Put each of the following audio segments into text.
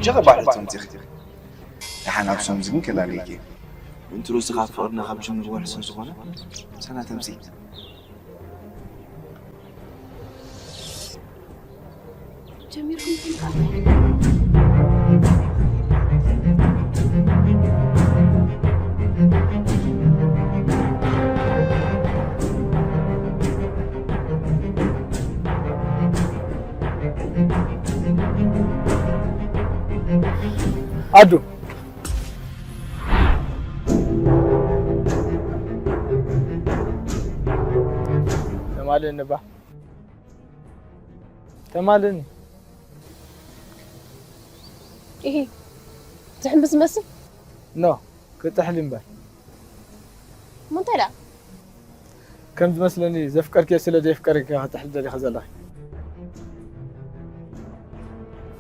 ጀኸ ባሕሪ ትምፂ። ደሓን ኣብ ሶምዚ ግን ከላልየኪ። እንትሩ ስኻ ፍቕርና ካብ ጅምር ወርሒ ስለ ዝኾነ፣ ሰና ተምፂ። ጀሚርኩም ትምጣ። ኣዱ። ተማልእኒ እባ። ተማልእኒ። ኢሂ፣ ዝሕምብስ ይመስል? ኖ፣ ክጥሕል እምበር። እሞ እንታይ ደኣ? ከም ዝመስለኒ ዘፍቀርክዮ ስለ ዘየፍቀርክ ኢኻ ክጥሕል ደሊኻ ዘለኻ።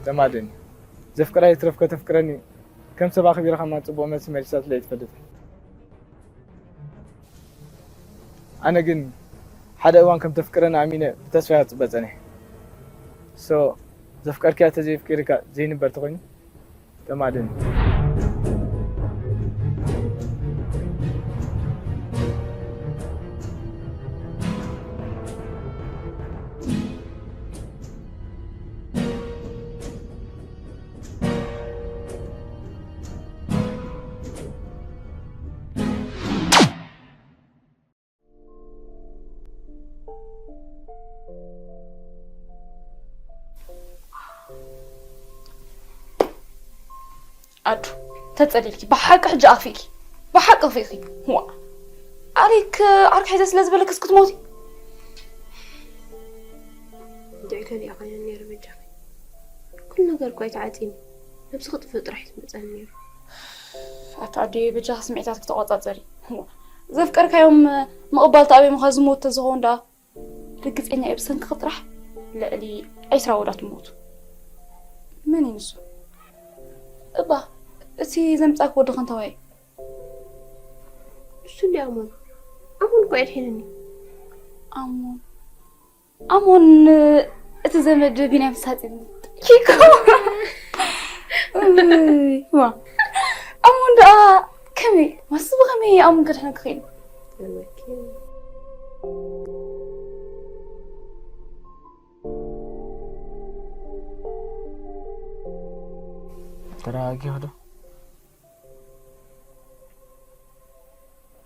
ተማልእኒ። ዘፍቅራ ይትረፍ ከተፍቅረኒ፣ ከም ሰብ ኣኽቢርካ እማ ጽቡቕ መልሲ መሊሳትለይ ኣይትፈልጥን። ኣነ ግን ሓደ እዋን ከም ተፍቅረኒ ኣሚነ ብተስፋ እየ ክጽበ ጸኒሐ። ሶ፣ ዘፍቀርክያ ተዘየፍቂርካ ዘይንበር ተኾይኑ፣ ተማልእኒ። ኣዱ፣ ተጸሊልኪ፣ ብሓቂ ሕጂ ኣኽፊእኪ። ብሓቂ ኣኽፊእኪ። ዋ። ኣሪክ ዓርኪ ሒዘ ስለ ዝበለክስ ክትሞቲ? እንድዒ ከሊኣ ኮይነ ነይረ በጃኺ። ኩሉ ነገር እኮ ኣይተዓጺኒ። ነብሲ ክጥፍእ ጥራሕ እዩ ዝመጸኒ ነይሩ። ኣታ ኣደይ በጃኺ ስምዒታት ክትቆጻጸሪ። ዋ። ዘፍቀርካዮም ምቕባል ተኣብዮም ዝሞት ተዝኸውን ደኣ ርግጸኛ እየ ብሰንክኺ ጥራሕ ልዕሊ ዕስራ ወዳት ይሞቱ። መን እዩ ንሱ? እባ እቲ ዘምጻእኪ ወዲ ከንታዋይ? እሱ እንዲ ኣሞን። ኣሞን እኮ ኣድሒንኒ። ኣሞን? ኣሞን እቲ ዘመድ ቢንያም ሳጺን ኪኮ። እይ፣ ዋ። ኣሞን ደኣ ከመይ? ማስ ብኸመይ ኣሞን ከድሕነኪ ኽኢሉ? ተረጋጊኺ ዶ?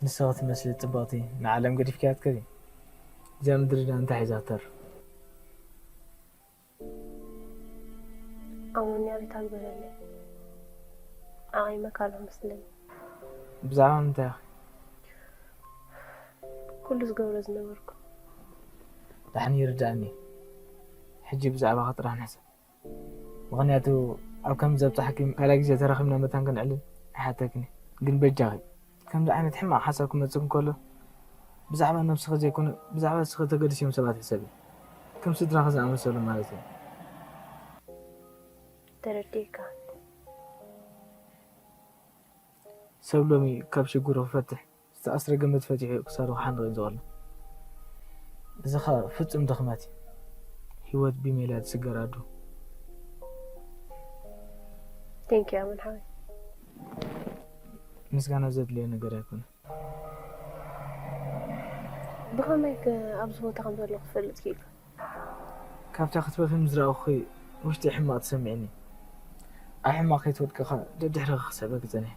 ንስኺ ትመስሊ ጽብቕቲ ንዓለም ገዲፍክያ ትከዲ። እዛ ምድሪ ደኣ እንታይ ሒዛ ተር? ኣሞንያ ቤት ኣልበለለይ። ዓቒመካ ኣለኹ መስለኒ። ብዛዕባ ምንታይ ኢኺ? ኩሉ ዝገብሮ ዝነበርኩ። ዳሕኒ ይርዳእኒ። ሕጂ ብዛዕባኺ ጥራሕ ንሕሰብ። ምኽንያቱ ኣብ ከምዚ ዘብጽሓኪ ካልኣይ ግዜ ተራኺብና መታን ክንዕልል ኣይሓተክን እየ። ግን በጃኺ ከምዚ ዓይነት ሕማቕ ሓሳብ ክመጽእ እንከሎ ብዛዕባ ነብስኺ ዘይኮነ ብዛዕባ ንስኺ ተገድስዮም ሰባት ሕሰቢ። ከም ስድራኺ ዝኣመሰሉ ማለት እዩ። ተረዲእካ። ሰብ ሎሚ ካብ ሽግሩ ክፈትሕ ዝተኣስረ ገመድ ፈቲሑ ክሳዱ ክሓንቕ እዩ ዝቐሎ። እዚ ኸኣ ፍጹም ድኽመት እዩ። ህይወት ብሜላ ትስገር ኣዱ። Thank you ኣመን ሓወይ። ምስጋና ዘድልዮ ነገር ኣይኮነን። ብኸመይ ከ ኣብዚ ቦታ ከም ዘለኹ ክትፈልጥ ክኢልካ? ካብታ ክትበኺ ምስ ረኣኹኺ ውሽጠይ ሕማቕ ተሰሚዕኒ። ኣብ ሕማቕ ከይትወድቂ ኸኣ ደድሕርኺ ክስዕበኪ ጸኒሐ።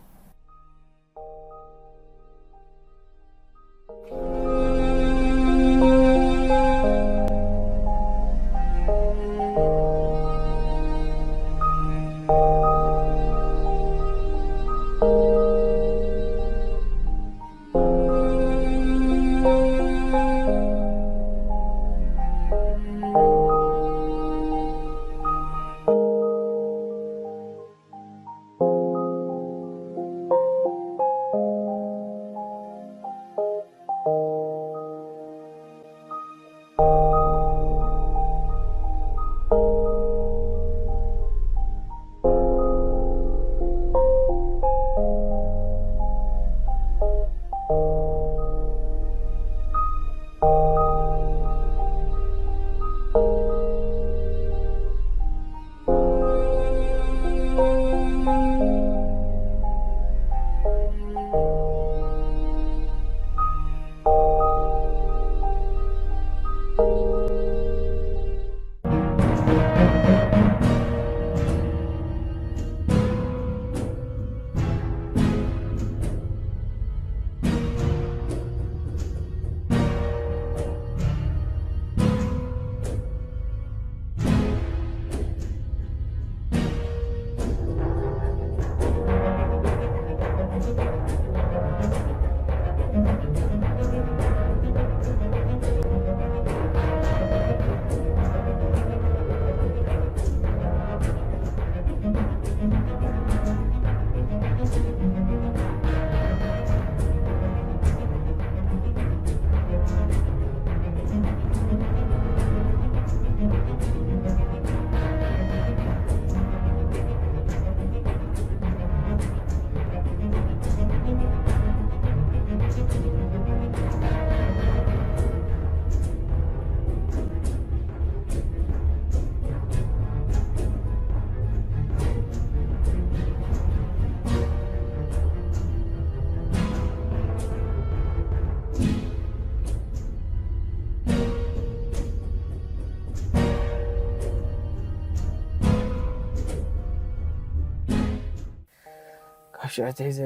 ሽዑ ትሒዘ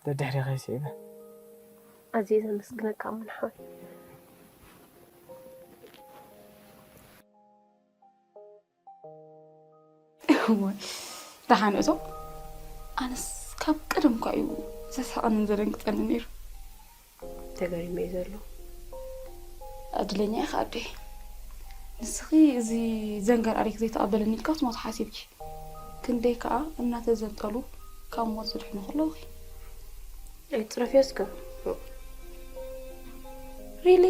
ደድሕሪ ከይስዒበ። ኣዝየ ዘመስግነካ እሞ ንሓወይ። እዋይ፣ ደሓን እቶ። ኣነስ ካብ ቀደም እኳ እዩ ዘስሕቐንን ዘደንግጸንን ነይሩ። ተገሪመ እየ ዘለኹ። ዕድለኛ ኢኻ ኣደይ። ንስኺ እዚ ዘንገር ኣሪክ ዘይተቐበለኒ ኢልካ ትሞት ሓሲብኪ። ክንደይ ከኣ እናተዘንጠሉ ካብ ሞት ዝድሕኑ ከለውኺ። ኣይትጽረፍዮ እስከ። ሪሊ?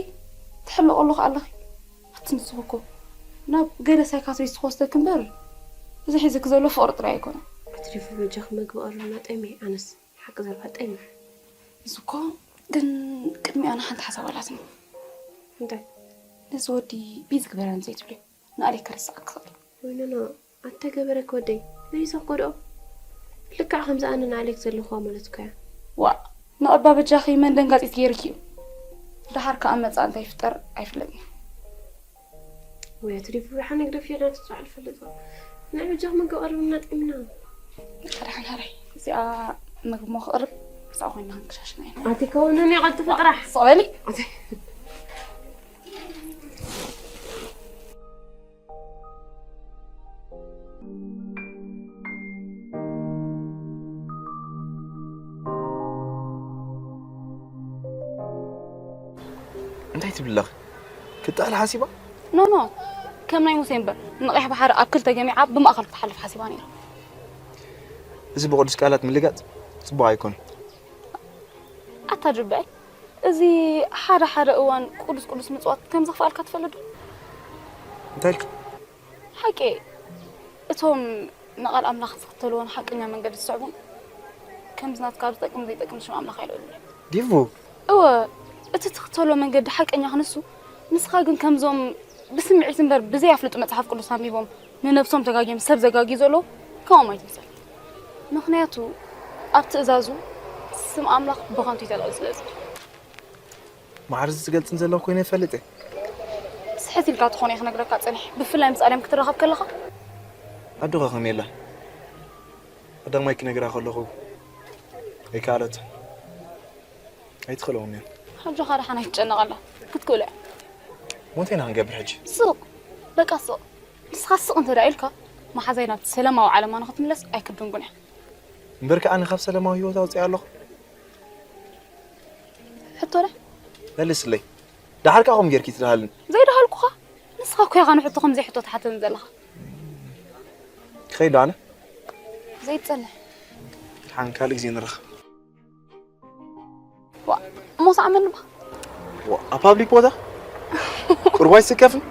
ትሕለቑ ኣለኺ ኣለኺ። ኣቲ ንስኺ እኮ ናብ ገለ ሳይካትሪስት ክወስደኪ እምበር፣ እዚ ሒዝኪ ዘሎ ፍቕሪ ጥራይ ኣይኮነን። ኣትሪፉ በጃኺ መግቢ ቀርብና ጠምየ፣ ኣነስ ሓቂ ዘረባ ጠምየ። እዚ እኮ ግን ቅድሚኣ ሓንቲ ሓሳብ ኣላትኒ። እንታይ? ነዚ ወዲ ቢዚ ግበረኒ ዘይትብልዮ፣ ንኣሌክ ከርስዓኪ ክኽእል። ወይኖኖ፣ ኣተገበረ ክወደይ፣ መሊሰ ክጎድኦ። ልክዕ ከምዚ ኣነ ንኣሌክ ዘለኹዋ ማለት እኮ እያ። ዋእ፣ ንቐባ በጃኺ መን ደንጋጺት ገይርኪ እዩ? ደሓር ከኣ መጻ እንታይ ይፍጠር ኣይፍለጥን። ወይ ኣትሪፉ ብሓነ ግደፍ እያ ናት ጽዓል ፈልጥ። ናይ በጃኺ መገብ ቀርብና ጠሚና። ደሓን ሃረይ፣ እዚኣ መግቢ ሞ ክቕርብ፣ እዛ ኮይና ክንክሻሽና ኢና። ኣቲ ከውነን ይቐልጥፍ ጥራሕ። ጸበሊ። እንታይ ትብሊ ኣለኺ? ክጠቕላ ሓሲባ? ኖ፣ ኖ፣ ከም ናይ ሙሴ እምበር፣ ንቐይሕ ባሕሪ ኣብ ክልተ ገሚዓ ብማእከል ክትሓልፍ ሓሲባ ነይራ። እዚ ብቕዱስ ቃላት ምልጋጽ ጽቡቕ ኣይኮነን። ኣታ ጅበይ፣ እዚ ሓደ ሓደ እዋን ቅዱስ ቅዱስ ምጽዋት ከም ዘኽፍኣልካ ትፈልጥ ዶ? እንታይ ኢልካ? ሓቂ፣ እቶም ንቓል ኣምላኽ ዝኽተልዎን ሓቀኛ መንገዲ ዝስዕቡን ከምዚ ናትካ ኣብ ዝጠቅም ዘይጠቅም ሽም ኣምላኽ ኣይልዕሉን እዮም። ዲቡ። እወ፣ እቲ ትኽተሎ መንገዲ ሓቀኛ ክንሱ፣ ንስኻ ግን ከምዞም ብስምዒት እምበር ብዘይ ኣፍልጡ መጽሓፍ ቅዱስ ኣንቢቦም ንነብሶም ተጋግዮም ሰብ ዘጋግዩ ዘለዉ ከምኦም ኣይትምሰል። ምኽንያቱ ኣብ ትእዛዙ ስም ኣምላኽ ብኸንቱ ይተልዕል ስለ ዝብል። ማዕረ እዚ ትገልጽን ዘለኹ ኮይነ ይፈልጥ እየ። ስሕት ኢልካ ትኾን እየ ክነግረካ ጸኒሐ፣ ብፍላይ ምስ ኣለም ክትራኸብ ከለኻ። ኣዶኻ ከመይ ኣላ? ቀዳማይ ክነግራ ከለኹ ኣይከኣለትን። ኣይትኽእለውን እያ። ኣጆኻ ደሓን ኣይትጨነቕ ኣላ። ክትክእሎ እያ። ሞንታይ ኢና ክንገብር ሕጂ? ስቕ። በቃ ስቕ። ንስኻ ስቕ እንተ ደኣ ኢልካ፣ መሓዛይ ናብቲ ሰላማዊ ዓለማ ንኽትምለስ ኣይክድንጉን እያ። እምበር ከኣ ኣነ ካብ ሰላማዊ ህይወት ኣውጽኣ ኣለኹ። ሕቶና? መልስለይ። ደሓር ከኣ ከምኡ ጌርኪ ትደሃልኒ። ዘይደሃልኩኻ? ንስኻ እኮ ኢኻ ንሕቶ ከም ዘይሕቶ ትሓተኒ ዘለኻ። ክኸይድ ዶ ኣነ? ዘይትጸንሕ። ደሓን ካልእ ግዜ ንራኸብ። ዋ፣ እሞ ሰዓመኒ እባ። ዋ፣ ኣብ ፓብሊክ ቦታ? ቁርባይ ስከፍን?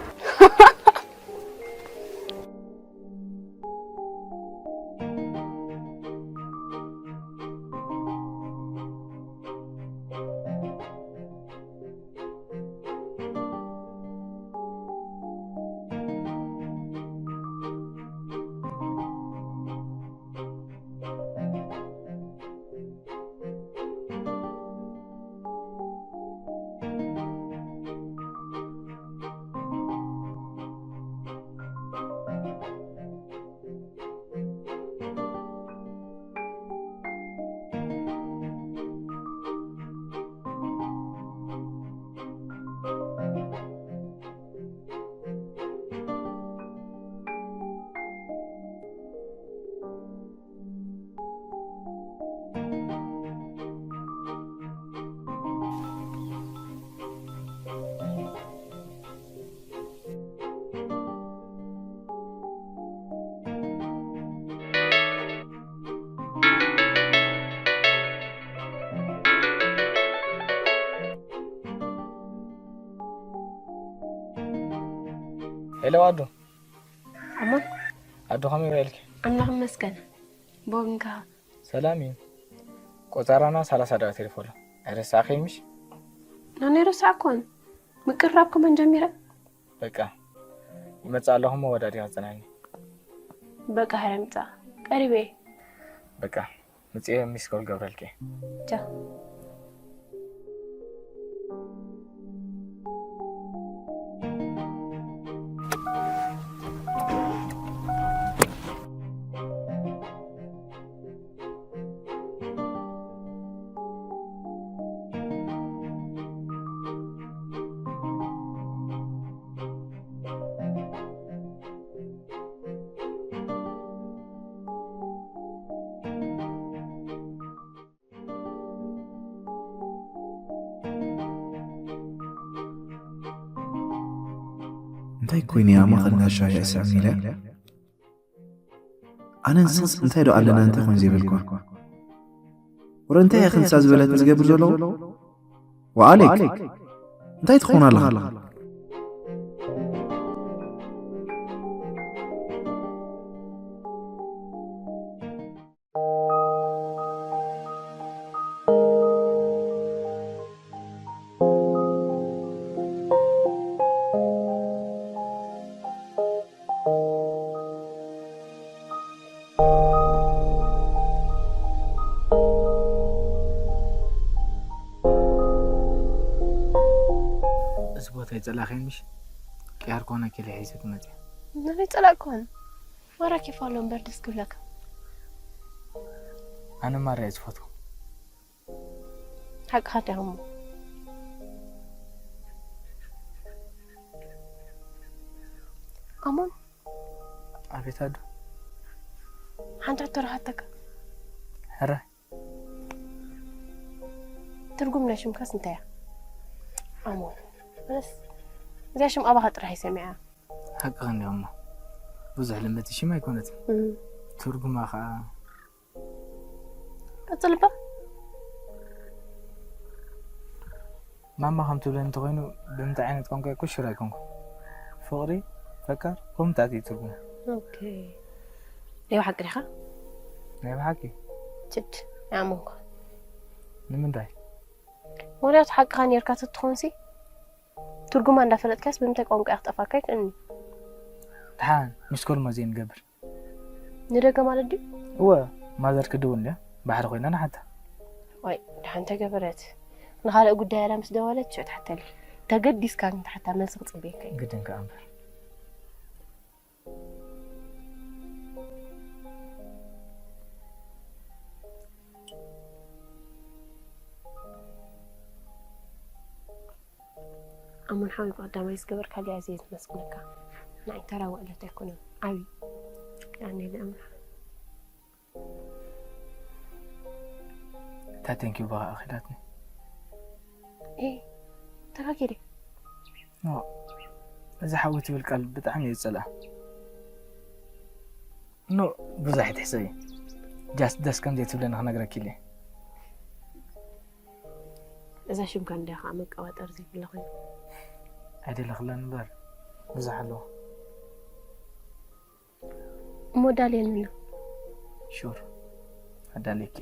ሄሎ ኣዶ። ኣማን። ኣዶ ከመይ ውዒልኪ? ኣምላኽ ይመስገን። ቦግንካ? ሰላም እዩ። ቆጸራና ሰላሳ ደቂቕ ተሪፉ ኣሎ። ኣይረሳዕክን ምሽ? ናነይ ረሳዕኩን። ምቅርራብ ከመን ጀሚረ? በቃ። ይመጽእ ኣለኹ እሞ ወዳዲኻ ጽናኒ። በቃ፣ ሃረ ምጻ። ቀሪበ እየ። በቃ። ምጽኤ ሚስ ኮል ገብረልኪ። ቻው። እንታይ ኮይኑ እያ ማእኸል ጋሻ እያ ስዕም ኢለ? ኣነ ንስኽስ እንታይ ዶ ኣለና እንታይ ኮይኑ ዘይበልኳ? ወረ እንታይ እየ ክንሳ ዝበለት ዝገብር ዘለኹ? ወኣሌክ፣ እንታይ ትኾን ኣለኻ? እዚ ቦታ ይጸላኸ ምሽ? ቅያር ኮነ ኪለ ሒዘ ክመጽእ። ንበይ ጸላእኩን? ማራ ኬፍ ኣሎ እምበር ደስ ክብለካ። ኣነ ማራ እየ ዝፈትዎ። ሓቅኻ ዲኻ እሞ? ኣሞን። ኣቤት ኣዱ። ሓንቲ ሕቶ ረሃተካ። ሕረ። ትርጉም ናይ ሽምካስ እንታይ እያ? ኣሞን። ኣነስ እዚኣ ሽም ኣባኻ ጥራሕ ይሰሚዐ። ሓቅኻ እንዲያ እሞ። ብዙሕ ልምድቲ ሽም ኣይኮነትን። እም። ትርጉማ ኸዓ ቀጽል እባ። ማማ ከም ትብለኒ እንተኾይኑ ብምንታይ ዓይነት ቋንቋ እኮ ሽር ኣይኮንኩ። ፍቕሪ፣ ፈቃር፣ ከምታት እዩ ትርጉሙ። ኦኬ። ናይ ብሓቂ ዲኻ? ናይ ብሓቂ? ችድ፣ ኣይኣመንኩ። ንምንታይ? ምኽንያቱ ሓቅኻ ኔርካ ተትኾንሲ፣ ትርጉማ እንዳፈለጥካስ ብምንታይ ቋንቋ እያ ክጠፋካ ይክእልኒ። ደሓን፣ ሚስኮል ሞ ዘይንገብር። ንደገ ማለት ድዩ? እወ፣ ማዘር ክድውል እንድያ፣ ባሕሪ ኮይና ንሓታ። ዋይ፣ ደሓን ተገበረት። ንኻልእ ጉዳይ ኣላ ምስ ደወለት፣ ሽዑ ትሓተለይ። ተገዲስካ ግን ትሓታ፣ መልሲ ክጽበየካ እየ። ግድን ከኣ እምበር። ኣሙን ሓወይ፣ ብቐዳማይ ዝገበርካለይ ኣዝየ ዝመስግነካ። ንዓይ ተራ ውዕለት ኣይኮነን፣ ዓብዪ። የቐንየለይ ኣሙን ሓወይ። እታ ቴንኪዩ ብኻ ኣኺላትኒ። ኤ፣ ተጋጊረ። ኖ፣ እዛ ሓዊ ትብል ቃል ብጣዕሚ እየ ዝጸልኣ። ኖ፣ ብዙሕ ኣይትሕሰቢ። ጃስት ደስ ከም ዘይትብለኒ ክነግረኪ ኢለ። እዛ ሽምካ እንድያ ኸዓ መቀባጠሪ ዘይብላ ኮይና። ኣይደለኽለን እምበር፣ ብዙሕ ኣለዋ። እሞ ዳልየኒ ዶ? ሹር፣ ኣዳልየኪ።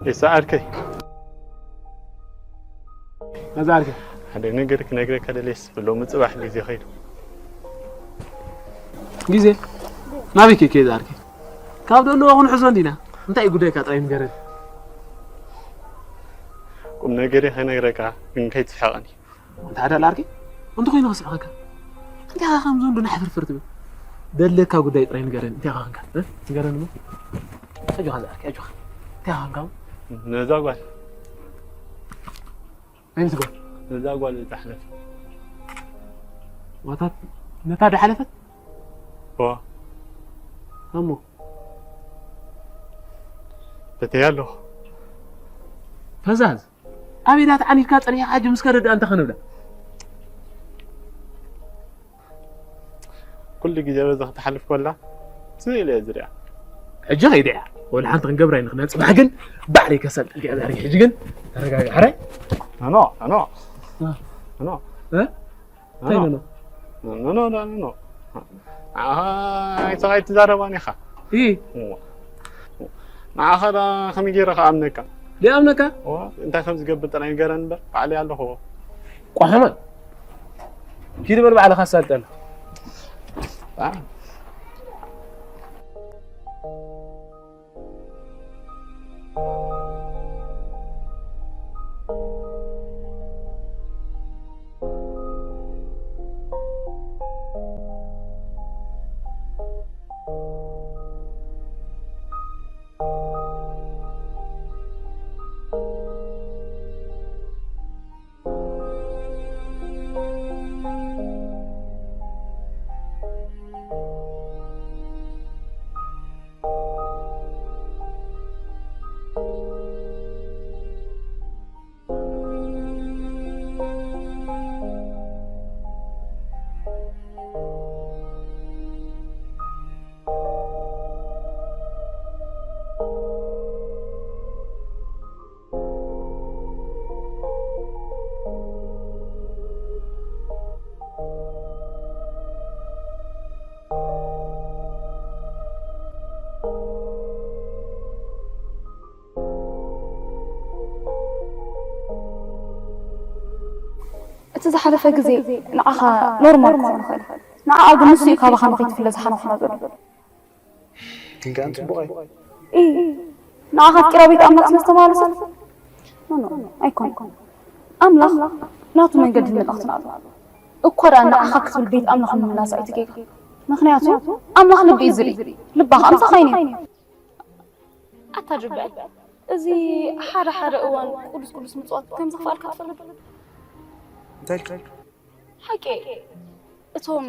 ይስዓርከይ። መዛርኪ። ሓደ ነገር ክነግረካ ደልየስ፣ ብሎሚ ጽባሕ ግዜ ኸይዱ። ግዜ? ናበይ ከይከ ይዛርኪ? ካብ ደለዎ ክንሕዞ እንዲና። እንታይ እዩ ጉዳይካ ጥራይ ንገረኒ። ቁም ነገር'የ ከነግረካ፣ ግን ከይትስሕቐኒ። እንታይ ደኣ ኣርኪ? እንተ ኾይኑ ክስሕቐካ። እንታይ ኢኻ ከምዚ እንዱ ናሕፍርፍር ትብል? ደለካ ጉዳይ ጥራይ ንገረኒ። እንታይ ኢኻ ኾንካ? እ? ንገረኒ እሞ። ኣጆኻ ዝኣርኪ፣ ኣጆኻ። እንታይ ኢኻ ኾንካ? ነዛ ጓል። ኣየነይቲ ጓል? ነዛ ጓል እዛ ሓለፈት። ዋታት ነታ ድሓለፈት? እዋ። እሞ? ፈትያ ኣለኹ። ፈዛዝ። ኣበይ ኢላ ተዓኒድካ ጸኒሕካ፣ ሕጂ ምስ ከረድኣ እንታይ ክንብላ? ኩሉ ግዜ በዛ ክትሓልፍ ከላ፣ ስቕ ኢለ እየ ዝሪኣ። ሕጂ ከይደ እያ። ወላ ሓንቲ ክንገብራ ኢና፣ ክነጽባሕ ግን ባዕለይ ከሰልጥልካ እየ ዛሬ። ሕጂ ግን ተረጋጋ። ሕራይ? ኖ፣ ኖ፣ ኖ። እ? ኖ። እ? እንታይ ኖ፣ ኖ? ኖ፣ ኖ፣ ኖ፣ ኖ፣ ኖ። ንዓኻ ኣይትዛረባን ኢኻ። ኢ። እዋ። ንዓኻ ዳ ከመይ ገይረ ክኣምነካ? ዘይኣምነካ? እዋ፣ እንታይ ከም ዝገብር ጥራይ ንገረኒ እምበር፣ ባዕለይ ኣለኹዎ። ቋሕማ። ኪድ በል ባዕልኻ ኣሳልጠና። Bye. እቲ ዝሓለፈ ግዜ ንዓኻ ኖርማል ክኸውን ይኽእል፣ ንዓኣ ግን ንሱ እዩ ካባኻ ንኸይትፍለ ዝሓናኹና ዘሎ። ግን ከኣ ጽቡቕ እዩ። እይ፣ ንዓኻ ኣፍቂራ ቤት ኣምላኽ ስለ ዝተመላለሰት? ኖ፣ ኖ፣ ኣይኮነን። ኣምላኽ ናቱ መንገድን መልእኽትን ኣለዎ። እኳ ደኣ ንዓኻ ክትብል ቤት ኣምላኽ ምምላሳ እዩ እቲ ጌጋ። ምኽንያቱ ኣምላኽ ልቢ እዩ ዝርኢ፣ ልባ ኸኣ ምሳኻ እዩ ነይሩ። ኣታ ጅበል፣ እዚ ሓደ ሓደ እዋን ቅዱስ ቅዱስ ምጽዋት ከም ዘኽፍኣልካ ትፈልጥ ዶ? እንታይ ኢልካ? ሓቂ፣ እቶም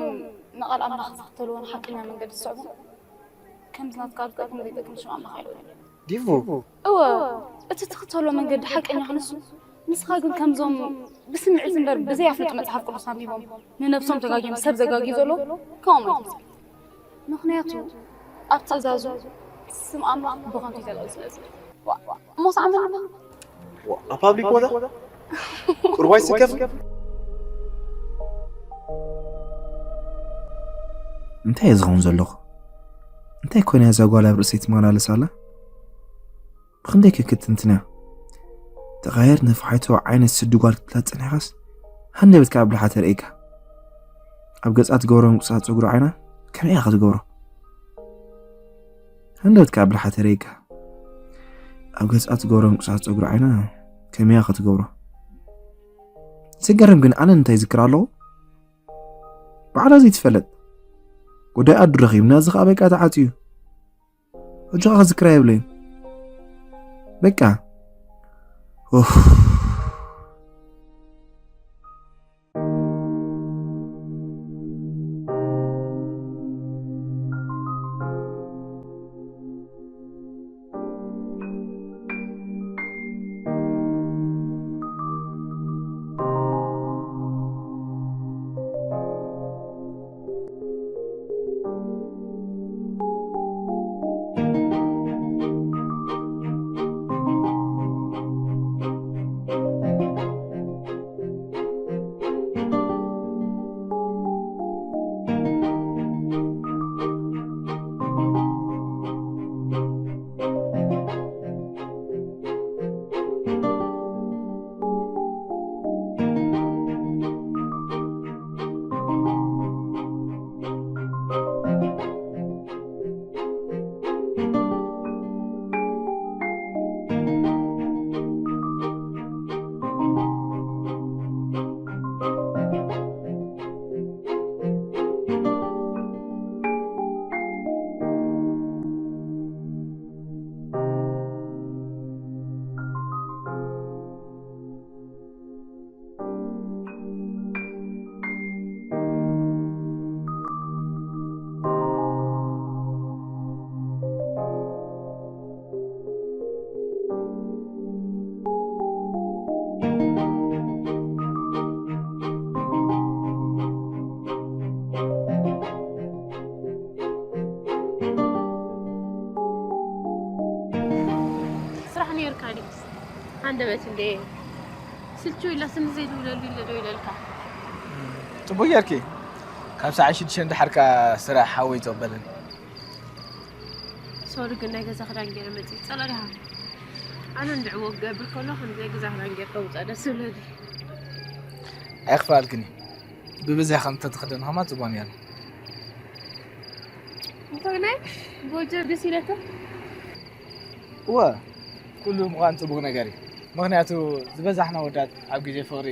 ንቓል ኣምላኽ ዝኽተልዎን ሓቀኛ መንገዲ ዝስዕቡ ከምዚ ናትካ ዝጠቅም ዘይጠቅም ሽም ኣምላኽ ኣይኮነን። ዲቡ እወ፣ እቲ ትኽተሎ መንገዲ ሓቀኛ ክንሱ፣ ንስኻ ግን ከምዞም ብስምዒት እምበር ብዘይ ኣፍልጦ መጽሓፍ ቅዱስ ኣንቢቦም ንነብሶም ተጋግዮም ሰብ ዘጋግዩ ዘለዉ ከምኦም ኣይትምሰል። ምኽንያቱ ኣብ ትእዛዙ ስም ኣምላኽ ብኸንቱ ይተልዕል ስለ ዘሎ። ዋእ፣ እሞ ሰዓመኒ። ኣብ ፓብሊክ ቦታ ቁርባይ ስከፍ እንታይ እየ ዝኸውን ዘለኹ? እንታይ ኮይና እዛ ጓል ኣብ ርእሰይ ትመላለስ ኣላ? ብኽንደይ ከ ክትንትንያ? ተቐያየር ነፋሒቶ ዓይነት ስዲ ጓል ክትብላ ጸኒሕካስ፣ ሃንደበት ከኣ ብልሓ ተርእየካ። ኣብ ገጻ ትገብሮ ምንቅስቓስ ጸጉሪ ዓይና ከመይ እያ ክትገብሮ? ሃንደበት ከኣ ብልሓ ተርእየካ። ኣብ ገጻ ትገብሮ ምንቅስቓስ ጸጉሪ ዓይና ከመይ እያ ክትገብሮ? ዝገርም ግን ኣነ እንታይ ይዝክር ኣለኹ? ባዕላ ዘይትፈለጥ ጉዳይ ኣዱ ረኺብና፣ እዚ ኸኣ በቃ ተዓጽዩ። ሕጂ ኸኣ ክዝክራ የብለይን። በቃ። ኡፍ። ስራሕ ነይርካ ድዩ? ሃንደበት እንደ ስልቹ ኢላ ስም ዘይትብለሉ ኢለ ዶ ኢለልካ? ጽቡቅ ጌርኪ። ካብ ሰዓት ሽዱሽተ እንድሓርካ ስራሕ ሓወይ ተቐበለኒ። ሶሪ ግን ናይ ገዛ ክዳን ገይረ መጽእ ጸላዲኻ? ኣነ እንድዕዎ ክገብር ከሎ ከምዚ ናይ ገዛ ክዳን ጌርካ ውጻእ ደስ ዝብለኒ። ኣይኽፋልክኒ። ብብዝሒ ከም ተትኽደን ኸማ ጽቡቅ ነይሩ። ናይ ጎጆ ደስ ኢለካ? እወ፣ ኩሉ ምዃን ጽቡቕ ነገር እዩ። ምኽንያቱ ዝበዛሕና ወዳት ኣብ ግዜ ፍቕሪ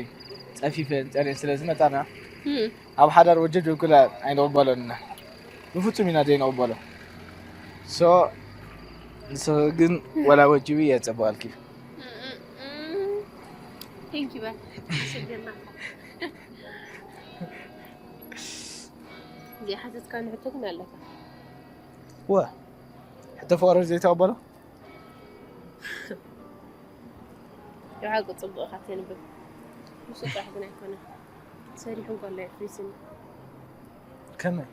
ጸፊፈን ጸልየን ስለ ዝመጻና፣ እም። ኣብ ሓዳር ወጀብ ጀብኩላ ኣይንቕበሎን ኢና። ብፍጹም ኢና ዘይንቕበሎ። ሶ፣ ንስኺ ግን ወላ ወጂቡ እየ ጸበቓልኪ። እም፣ እም፣ እም። Thank you፣ በል። ኣመሰግናለሁ። ዘይሓተትካኒ ሕቶ ግን ኣለካ። ወ፣ ሕቶ ፍቕሪ ዘይተቐበሎ? ብሓቂ ጽቡቕ ኢኻ ተንብብ። ንሱ ጥራሕ ግን ኣይኮነን። ሰሪሑ እንከሎ የፍሪስኒ። ከመይ?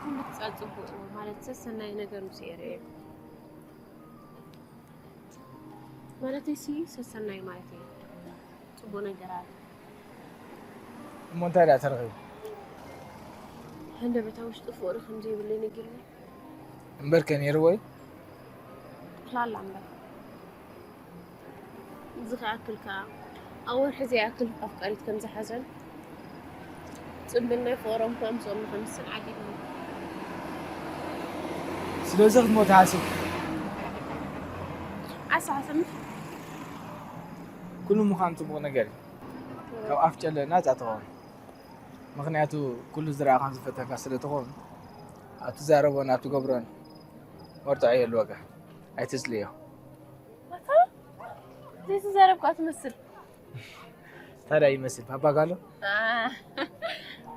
ኩሉ ክጻ ጽቡቕ ማለት ሰሰናይ ነገር ምስ የርእዮ። ማለተይሲ ሰሰናይ ማለት እዩ። ጽቡቕ ነገር ኣሎ። እሞ እንታይ ደኣ ተረኺቡ? ሃንደበታ ውሽጡ ፍቕሪ ከም ዘይብለይ ነጊርኒ። እምበር ከ ነይርዎ እዩ? ክላላ እምበር። እዚ ክኣክል ከኣ ኣብ ወርሒ ዘይኣክል ኣፍቃሪት ከም ዝሓዘን ጽምብል ናይ ፍቕሮም ከኣ ምስኦም ንኸምስን ዓጊብኒ። ስለዚ ክትሞት ሓሲብኪ? ዓሳ ሓሰምሽ? ኩሉ ምዃን ጽቡቕ ነገር እዩ። ካብ ኣፍ ጨለ ናጻ ትኸውን። ምኽንያቱ ኩሉ ዝረኣኻን ዝፈተንካ ስለ ትኸውን፣ ኣብ ትዛረቦን ኣብ ትገብሮን መርትዖ የልወካ። ኣይትስልዮ። ኣታ ዘይተዛረብካ ትመስል። ታዲያ ይመስል ፓፓጋሎ? አ፣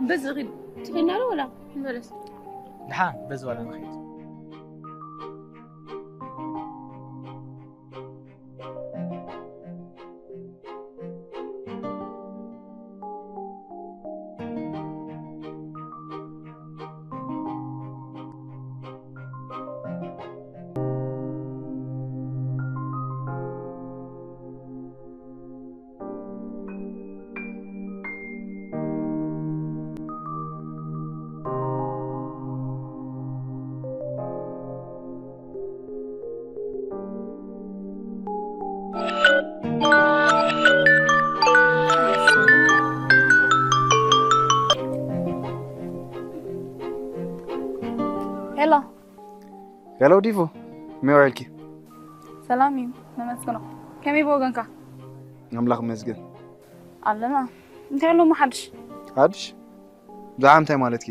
በዚ ኺድ ትኸይድና ዶ ወላ ንመለስ? ደሓን በዚ ዋላ ንኸይድ። ሄሎ። ሄሎ ዲፉ፣ ከመይ ውዒልኪ? ሰላም እዩ፣ ነመስግኖ። ከመይ ብወገንካ? ኣምላኽ ይመስገን። ኣለና። እንታይ ኣሎ ሓድሽ? ሓድሽ? ብዛዕባ እንታይ ማለትኪ?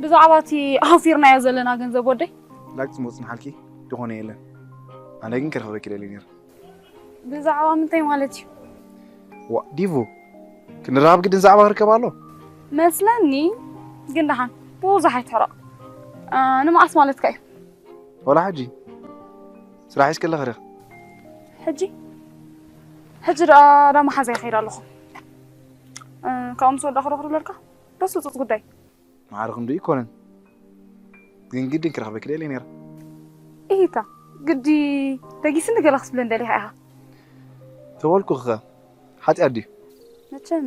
ብዛዕባ እቲ ኣሲርናዮ ዘለና ገንዘብ ወደይ። ላግጺ ምውጽእ ንሓልኪ ዝኾነ የለን። ኣነ ግን ክረኽበኪ ደልየ ነይረ። ብዛዕባ ምንታይ ማለት እዩ? ዋ፣ ዲቡ፣ ክንራኸብ ግድን ዛዕባ ክርከብ ኣሎ? መስለኒ፣ ግን ደሓን ብዙሕ ኣይትሕረቕ። እ፣ ንመዓስ ማለትካ እዩ? ወላ ሕጂ። ስራሕ ሒዝኪ ኣለኺ ዲኺ? ሕጂ? ሕጂ ደኣ፣ ደኣ መሓዛ ይኸይድ ኣለኹ። እ፣ ካብኡ ምስ ወዳእኹ ዶ ክድውለልካ? በሱ ህጹጽ ጉዳይ። ማዕረ ክንድኡ ኣይኮነን። ግን ግድን ክረኽበኪ ደልየ ነይረ። ኢሂታ፣ ግዲ ደጊስኒ ገለ ክትብለኒ ደሊኻ ኢኻ። ተበልኩኺ ኸ፣ ሓጢኣት ድዩ? መቸም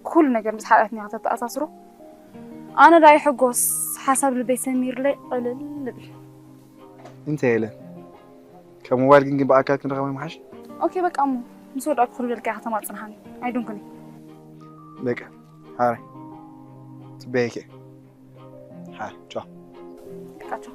ኩሉ ነገር ምስ ሓጢኣት እንዲኻ ተተኣሳስሮ። ኣነ ደኣ ይሕጎስ፣ ሓሳብ ልበይ ሰሚርለይ ቅልል እብል። እንታይ ኢለ? ካብ ሞባይል ግን፣ ግን ብኣካል ክንራኸብ ይምሓሽ። ኦኬ፣ በቃ እሞ ምስ ወዳእኩ ክድውለልካ ኢኻ ተማጽንሃኒ። ኣይደንኩን እየ። በቃ፣ ሓራይ። ጽበየኪ እየ። ሓራይ፣ ቻው። በቃ ቻው።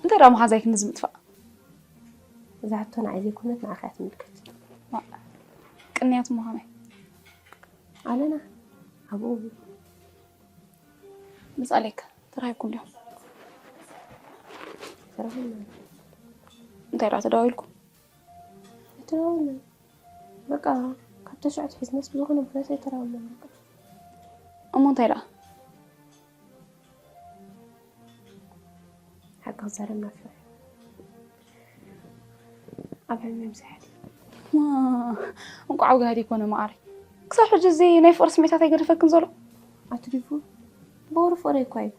እንታይ ደኣ መሓዛይ ክንድዚ ምጥፋእ? እዛ ሕቶ ንዓይ ዘይኮነት ንዓኺ እያ ትምልከት። ዋ፣ ቅንያት ምዃነይ። ኣለና ኣብኡ። ምስ ኣሌክ ተራኺብኩም ዲኹም? ተራኺብና። እንታይ ደኣ ተደዋዊልኩም? ኣይተደዋወልናን። በቃ፣ ካብ ተሽዑ ኣትሒዝናስ ብዝኾነ ምኽንያት ኣይተራኸብናን በቃ። እሞ እንታይ ደኣ? ሓቂ ክዛረብ ናፊቑ እዩ። ኣብ ሕልሚ ምሳሕ። ዋ፣ እንቋዕ ኣብ ጋህዲ ኮነ መዓረይ። ክሳብ ሕጂ እዚ ናይ ፍቕሪ ስሜታት ኣይገደፈክን ዘሎ? ኣቲ ዲፉ፣ ብወረ ፍቕረይ እኳ እዩ።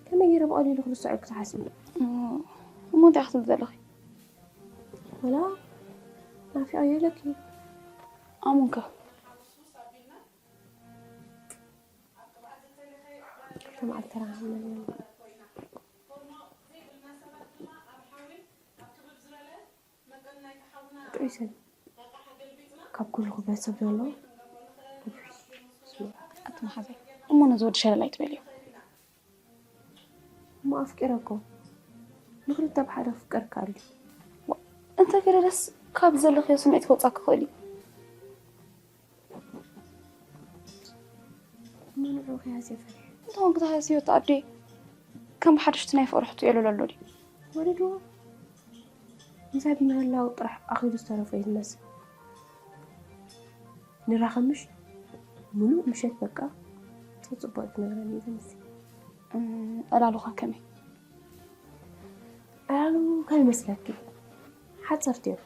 ከመይ ገይረ ብቐሊሉ ክርስዖ ኢልኪ ትሓስቢ? እሞ፣ እሞ እንታይ ክትብሊ ዘለኺ? ወላ ናፊቐዮ ኢለኪ። ኣሙን ከ? መዓልቲ ተረኻኽብና ነይርና። ጥዑይ ሰብ። ካብ ኩሉ ክብረት ሰብ ዘለዎ። ኣቲ መሓዘይ፣ እሞ ነዚ ወዲ ሸለል ኣይትበልዮ። እሞ ኣፍቂረ እኮ። ንክልተ ብሓደ ክፍቀር ከኣል ድዩ? ዋ፣ እንተ ገለ ደስ ካብ ዘለኽዮ ስምዒት ከውጻ ክኽእል እዩ። እሞ ንዕኡ ከይሃስዮ ፈሪሐ። እንተኾን ክትሃስዮ ተኣዴ፣ ከም ብሓድሽቲ ናይ ፍቕሪ ሕቶ የለሎ ኣሎ ድዩ? ወሪድዎ። ምሳይ ብምህላው ጥራሕ ኣኺሉ ዝተረፎ እዩ ዝመስል። ንራኸብ ምሽ? ምሉእ ምሸት በቃ። ጽቡቕ ትነግረኒ እዩ ዝመስል። እም፣ ዕላሉኻ ከመይ? ዕላሉ ከመይ መስለኪ? ሓጸርቲ እዮም።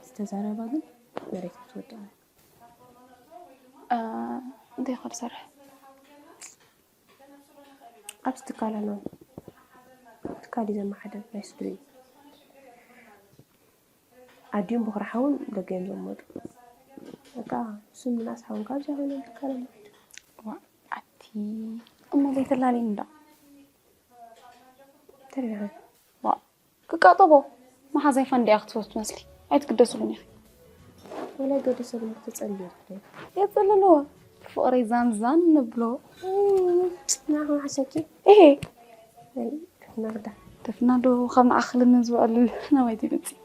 ዝተዛረባ ግን መሬት ክትወድቕ እያ። እ፣ እንታይ ኢኻ ትሰርሕ? ኣብዚ ትካል ኣለዉ። ትካል እዩ ዘመሓድር ናይ ስድርኡ። ኣዲኦም በኹሪ ሓውን ደገ እዮም ዘመጡ። በቃ እሱን ምናስ ሓውን ካብዚኣ ኮይኖም ትካል ኣለዉ። ዋ፣ ኣቲ እሞ ዘይተላለዩኒ እንዳ? ተሪኻ። ዋ፣ ክቃጠቦ መሓዛይ ፋንድያ ክትፈቱ ትመስሊ። ኣይትግደስሉን ኢኺ። ወላ ገደሰሉ ክትጸልዩ ትኽእል። የጽልልዎ። ብፍቕረይ ዛንዛን ንብሎ። ናኹ ሓሰኪ? እሄ። ነግዳ። ደፍና ዶ ካብ ንኣኽልን ዝውዕል ነዋይ ትመጽእ?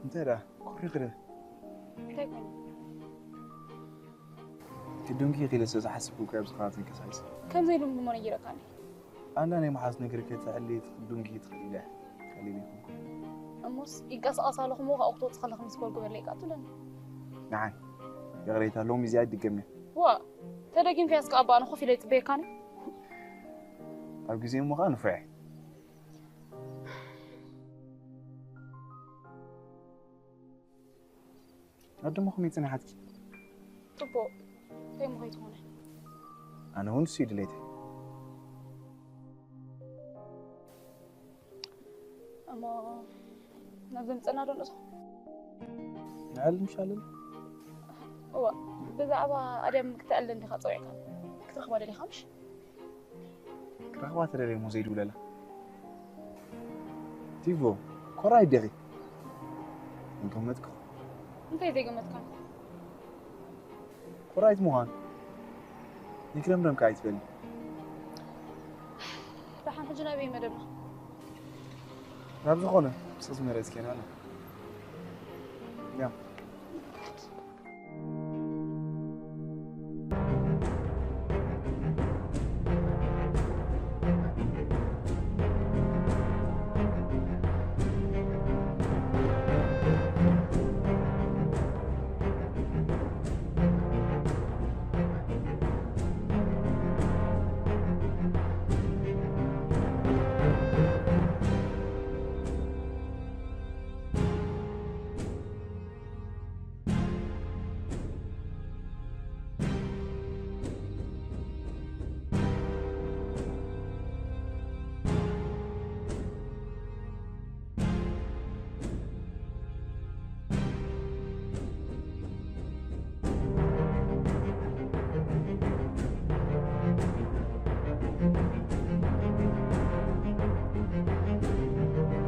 እንታይ ደኣ? ኮሪኺ ዶ? እንታይ ኮይኑ? ኪዱንኪ ኢኺ ኢለ ስለ ዝሓሰብኩ እኮ እየ ኣብዚ ከባቢ ተንቀሳቒሰ። ከምዘይ ልምድሞ ነጊረካኒ። ኣንዳ ናይ መሓዝ ነገር ከትሕሊ ትኽዱንኪ ትኽእል ኢለ ቀሊል ኣይኮንኩ። እሞስ ይንቀሳቐስ ኣለኹ እሞ ካብኡ ክትወጽእ ከለኺ ምስ በልኩ በለይ ቃ ትብለኒ። ንዓይ ይቕሬታ፣ ሎሚ እዚኣ ኣይድገምን እየ። ዋ፣ ተደጊምካያስ ከኣ ኣባኣና ኮፍ ኢለ ይጽበየካኒ። ኣብ ግዜ እሞ ከኣ ንፉዕ እየ። ኣደሞ ከመይ ጽኒሓትኪ? ጽቡቕ። እንታይ እሞ ከይትኾነ? ኣነ እውን እሱ እዩ ድሌተይ። እሞ ናብ ዘምጸና ዶ ንእቶ? ንዕል ምሽ ኣለና? እዋ፣ ብዛዕባ ኣድያም ክተዕልን ዲኻ ጸዊዕካ? ክትረኽባ ደሊኻ ምሽ? ክረኽባ ተደልየ እሞ ዘይድውለላ? ቲቮ፣ ኮራይ ዲኺ? ኣይገመትኩ። እንታይ ዘይገመትካ? ኮራይት ምዃን። ይግረምረምካ ኣይትበሊ። ደሓን ሕጂ ናበይ መደብና? ናብ ዝኾነ፣ ስቕ ዝመረጽ ኬና ኣላ። ያ።